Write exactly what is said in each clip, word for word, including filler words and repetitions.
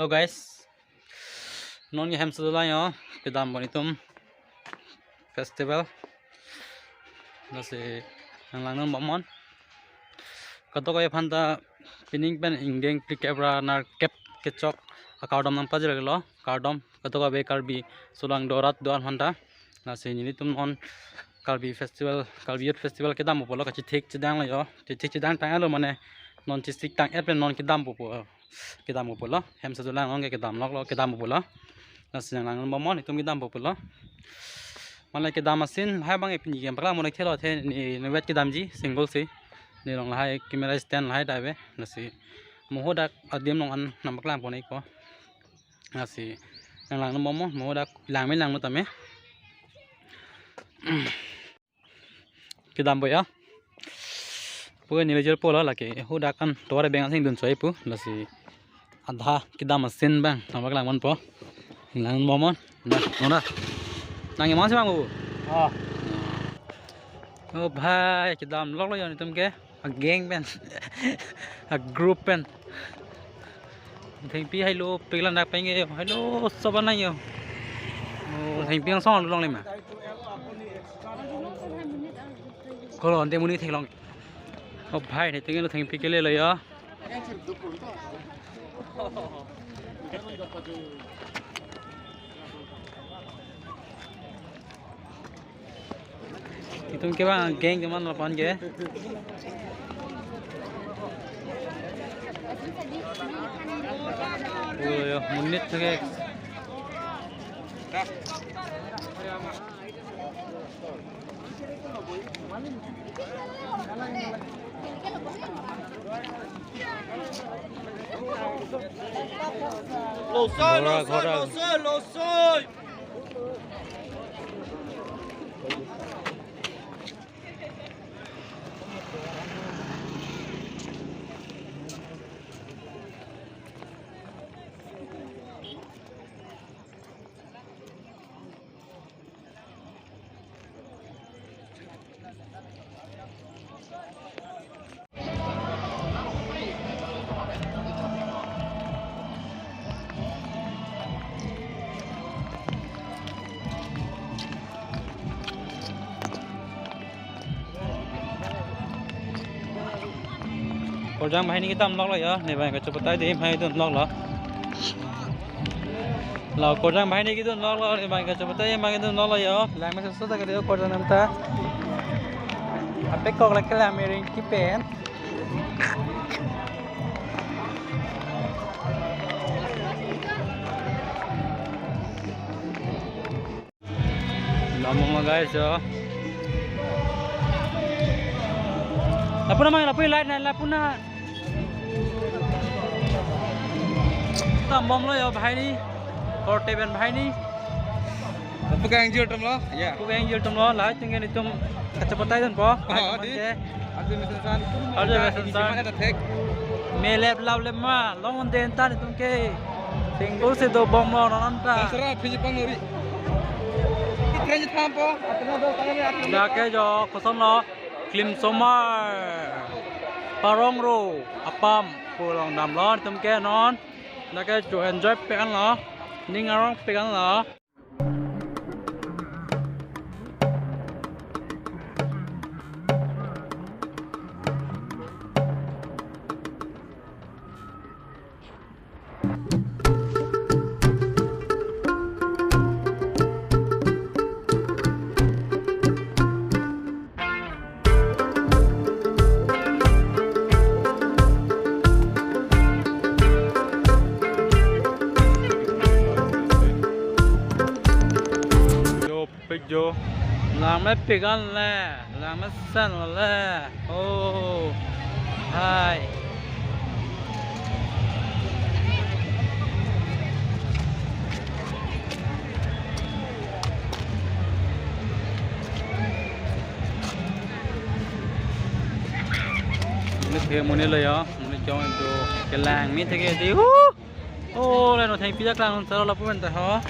So guys, non ke hem sedolang yo, kedam bom itum festival. Lasi nanglang non bomnon. Kadokave aphanta pining pen ingdeng phlikep ra nerkep kechok akardom nangpajirlo, kardom kadokave Karbi asolang dorat do-an aphanta. Lasi nelitum non Karbi festival, Karbi Youth Festival kedampo pulo, kachethik chedanglo yo. Chethik chedang tanglo mane non chethik tang-et pen non kedampo pu, kedampo pulo. Hem sedolang non ke kedam loklo, kedampo pulo. Lasi nanglang bomnon, itum kedampo pulo. Mane kedam asin hai bang epini kem paklang mo ne thelo the ne, ne vet kedamji single si. Ne along lahai camera stand lahai ta ave. Lasi mo hadak adim along an nangpaklang pon-ikpo. Lasi nanglang bomnon, mo hadak lang me lang mo tame. Kedampo ya. Pu neli jirpo lo lake hadak an tovar beng asing dun soi pu, lasi adha kedam asin bang nangpaklang ponpo. Lang bomnon. Na, nona. Nang emang si bang bu. Oh. Oh bhai, kedam loklo yo nelitum ke. A gang pen. A group pen. Thengpi hailo, peklang dak peng yo. Hailo, soba nang yo. Oh, thengpi angsong lo longle ma. Kolo ante monit theklong. Oh bhai, ne tinglo thengpi kelelo yo. Itum ke bang gang ke man lapan ke. Oh, yo, monit ke. Losoi, ghora, losoi, ghora. Losoi, losoi. Korjang banghini kedam loklo yo, ne bang kachepatai adim hai dun loklo. Lo korjang banghini kedun loklo, ne bang kachepatai adim hai dun loklo yo. Lang me soso ta ke korjang nam ta. Apekok lake lang me ring kipen. Lamong lo guys yo. Lapu na mang, lapu light na, lapu na. Kedam bomlo yo banghini. Korte pen banghini. Pu ke ingjir atum lo. Ya. Pu ke ingjir atum lo, lahai atum ke nelitum kachepatai dunpo. Oh, hai di. Teman ke. Arjun Mesensan. Arjun Mesensan. Ini mana dak thek? Melep lap lep ma, long on den tan itum ke. Single si dobom lo non ta. Terserah, phi pang nori. Kren thampo, atena do karen ya. Dak ke jo kosonlo, Klimsomar Parong Ro apam pu along damlo itum ke non. Dak ke cho enjoy pik-an lo, ning arong pik-an lo. Jo, pik jo. Lang me pik-an le, lang me sen le. Oh, hai. Monit ke monit lo yo, monit jong itu kelang mi theke di. Huh! Oh, laino thengpi jaklang saro lapu pen ta ho.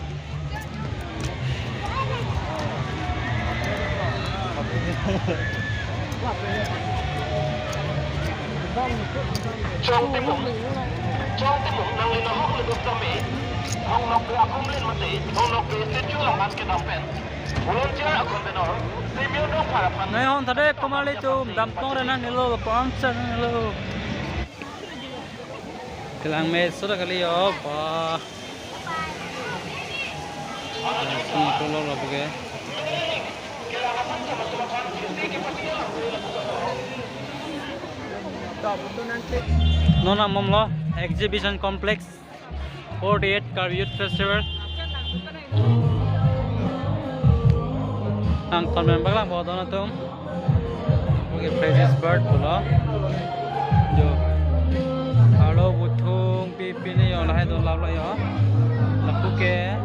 Chong Timung nangli nahok le duk tame, Thong Nokbe akumlin mate, Thong Nokbe statue langhan kedam pen volunteer a-convenor Simeon Rongphar aphan. Nai hon thade komarli tum damtong renan helo, pam chan helo. Kelang me sudah kali yo, ba. Sini kolor lapu ke. Non amom lo Exhibition Complex, forty-eight Karbi Youth Festival. Nangkon member lang bodo na tum. Okay, Freddy's Bird pulo. Jo. Arlo buthung pipi ne yo lahai do lap lo yo. Lapu ke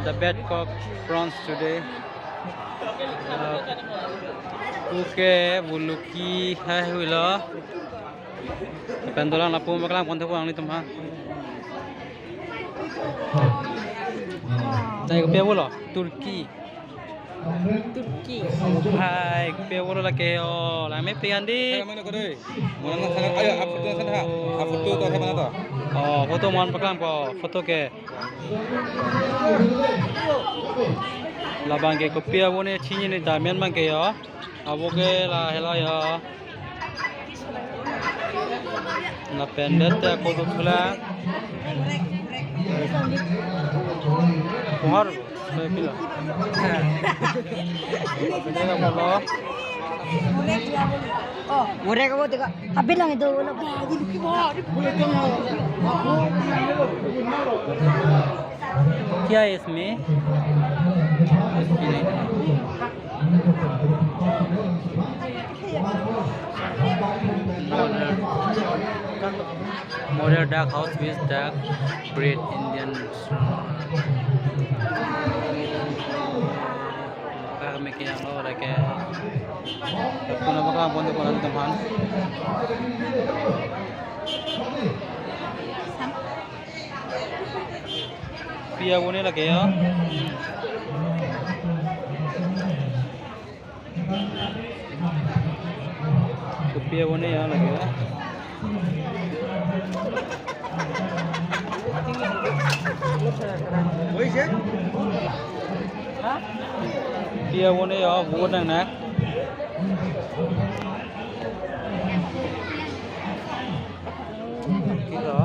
the bed cock prawns today. Lapu ke buluki hai hui lo. Pen dolang lapu paklang pon thek nanglitum ha. Tei kopi avo lo? Turkey. Turkey. Hai, kopi avo lo lake o? Lang me pi andi. Hai, mana ko dei? Mana na sana? Ayo, a photo sana ha. A photo to hai mana to? Oh, photo mon paklang ko, photo ke. Labang ke kopi avo ne chini ne damen bang ke yo. Avo ke la hela yo. Lapen det te ako duk thula. Kohar, so pilo. Benda ka polo. Murek avo teka. Habis lang itu. Kya hai isme? Model, model duck house with duck breed Indian. Kami ke yang lo lagi. Kuna bakal pon tu kuna teman. Pi avo ne lake ya. Kopi avo ne ya lake ya. Pi avo ne ya, vote nang nak. Kilo.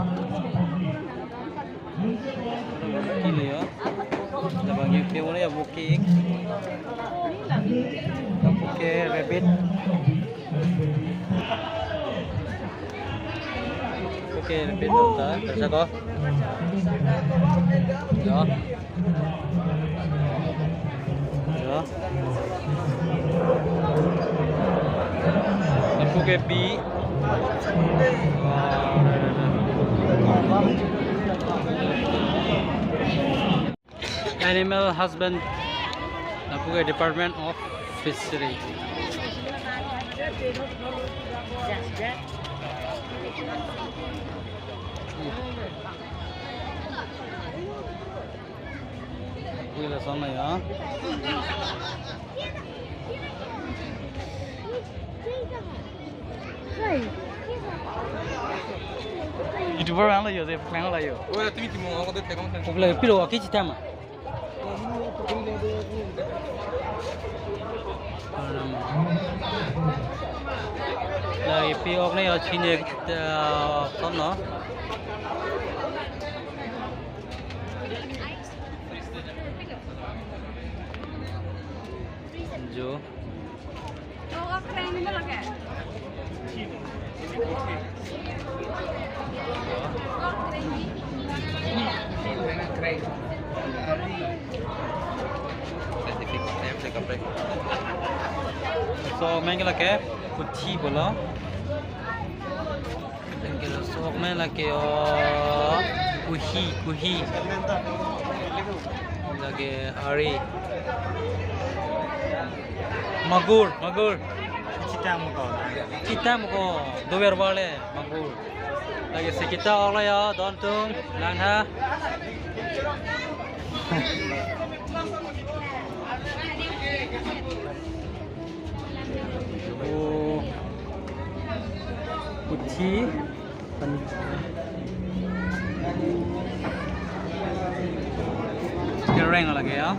Kilo ya. Labang ke pi avo ne ya, buki. Buki rabbit. Buki rabbit ta, kerja ko. Ya. Ya. Lapu ke pi. Animal Husband, lapu ke Department of Fishery. Wih, lason ya. YouTuber ang lo yo, je plang lo yo. Oh, ya, tumi tumi ang ko de tekong tekong. Pokla pilo aki chitama. La ipi ok ne yo chine, eh, kono. Jo. So, mengke lake puthi pulo. Tengke laso ok me lake o, kuhi, kuhi. Lake ari. Magur, magur. Chitang ko. Chitang ko. Dover bale magur. Lake si kita ola ya, don tung, langha. Oh. Puthi. Pan-, Kereng lagi ya.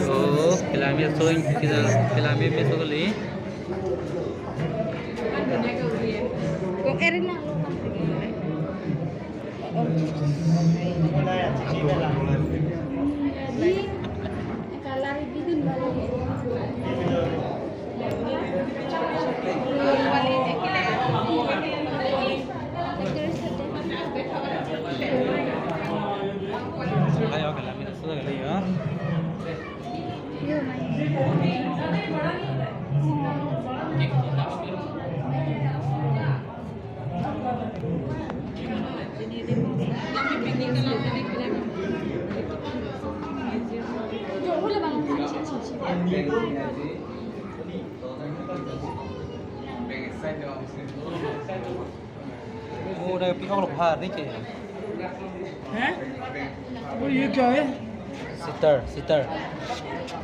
Oh, kilami so, kilami so kali. Kung Erna. Ayo, kalami na sudah kali ya. Oh, dak pi-ok lo bahar ni ke. हैं? वो ये क्या है? Sitar, sitar.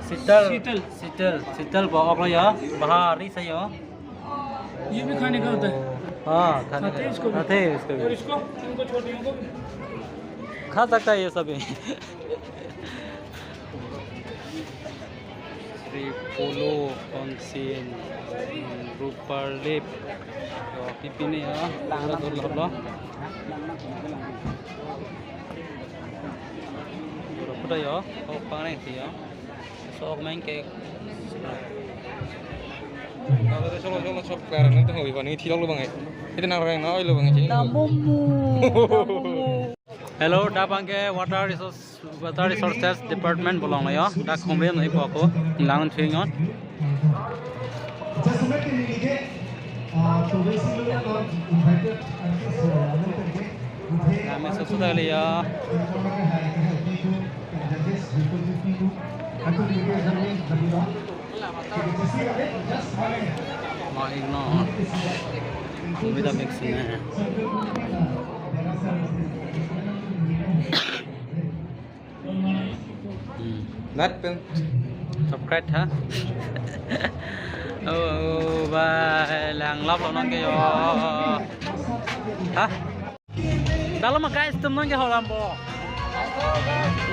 Sitar. शीतल। Sitar, sitar ba-ok lo ya. Bahar ni sa ya. ये भी खाने का होता है? हाँ, खाने खाते का। हैं इसको भी? खाते हैं इसको भी। और इसको? इनको छोटियों को भी? खा सकता है ये सभी। Sri Polo, Kongsin, Rupar Lip. Yo, pipine ya, tangla dur lo. Dur lo puta yo, kok pangreng si yo. Sok main ke. Cholo, cholo, sok klar, nanti hobi pani thilok lo bang eh. Ito nang reng na oi lo bang eh. Damomo. Hello, dak abang ke water resource, water resources department bolong lo yo. Dak khomre noi ko ako lang thing on. Just a minute, uh, so basically, we have invited artists, uh, Anand Karke. Kami sesudah liya. Maik no. Kami dak mix na. Hmm. Nat pen. Subscribe tha. Oh, oh, bye. Lang lap lo nang ke yo. Ha? Dak lo ma guys, tum nang ke holam bo.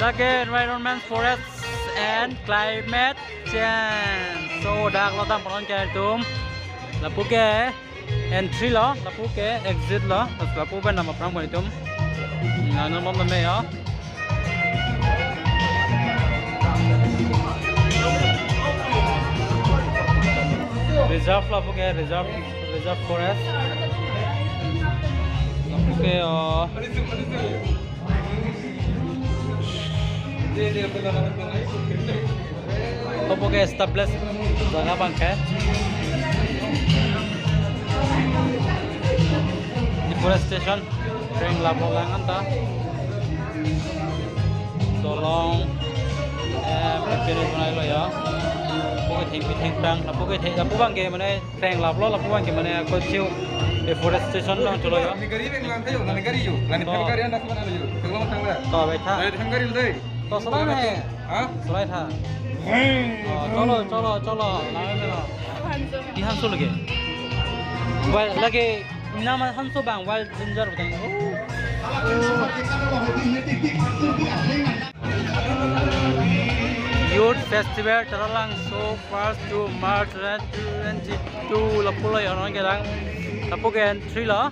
Lake environment, forest and climate change. So, dak lo dam pon ke tum. Lapu ke entry lo, lapu ke exit lo. Lapu pen nama prang pon itum. Nang nom me yo. Reserve lapu ke, reserve, reserve forest. Lapu ke, oh. Lapu ke established jaga abang ke. Deforestation, reng lap lo lang anta. Dolong, eh, prepare bonai lo ya. Lapu ke thengpi thengphrang, lapu ke theng, lapu abang ke mane reng lap lo, lapu abang ke mane ako chiu deforestation lo cholo ya. Ni gari beng lang kayo, ni gari yo. Lani thang gari anda sebenarnya yo. Tolong thang lah. To, baik tha. Lani thang gari lo deh. To, solai na hai. Ha? Solai tha. Oh, cholo, cholo, cholo. Lama na lo. Ki hanso lagi. Well, lagi nama hanso bang, wild ginger bang. Oh. Youth Festival Taralangso first to March twenty twenty-two lapu lo yo nang kelang. Lapu ke entry lo.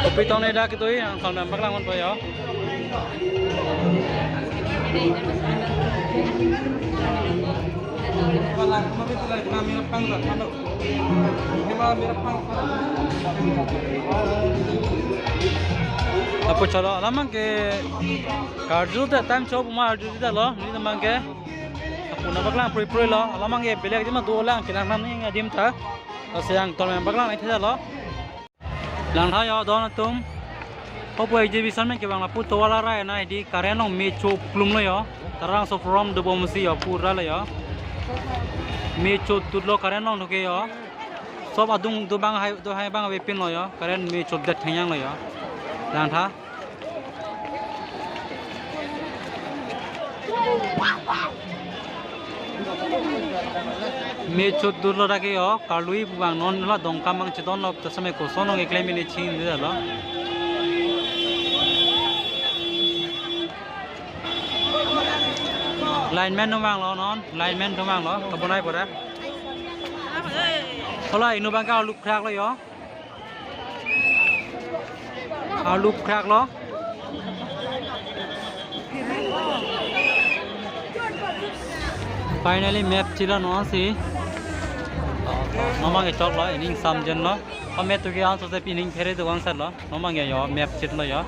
Kopi tong ne dak itu yang kalau nampak lang pon yo. Lapu cholo, alam abang ke karju ta time chop ma arju ta lo, ni abang ke. Lapu nabak lang proi proi lo, alam abang ke belek adim do lang, kelang nam ni adim ta. Laso yang ton abang bak lang ni theda lo. Lang tha yo don atum. Hopu exhibition pen kevang lapu tovar arai na hedi current along me cho plum lo yo. Taralangso from dobom si yo pura lo yo. Me cho tut lo current along thoke yo. Sob adung do bang hai, do hai bang avepinlo yo. Current me chotdet thengyanglo yo. Langtha. Me chotdetlo dak ke yo. Karlui pu bang non lo, Dongkamang chedonlo, ta same koson nong eklem ini ching dilo. Lineman atum vanglo non, lineman atum vanglo, kabonai pora. Hala inut bang ke arlu phraklo yo. Arlu phraklo. Finally map chilo non si. Non bang ke choklo, ining samjenlo. Amet tu ke anso se pining phere do wangsatlo. Non bang ke yo map chitlo yo.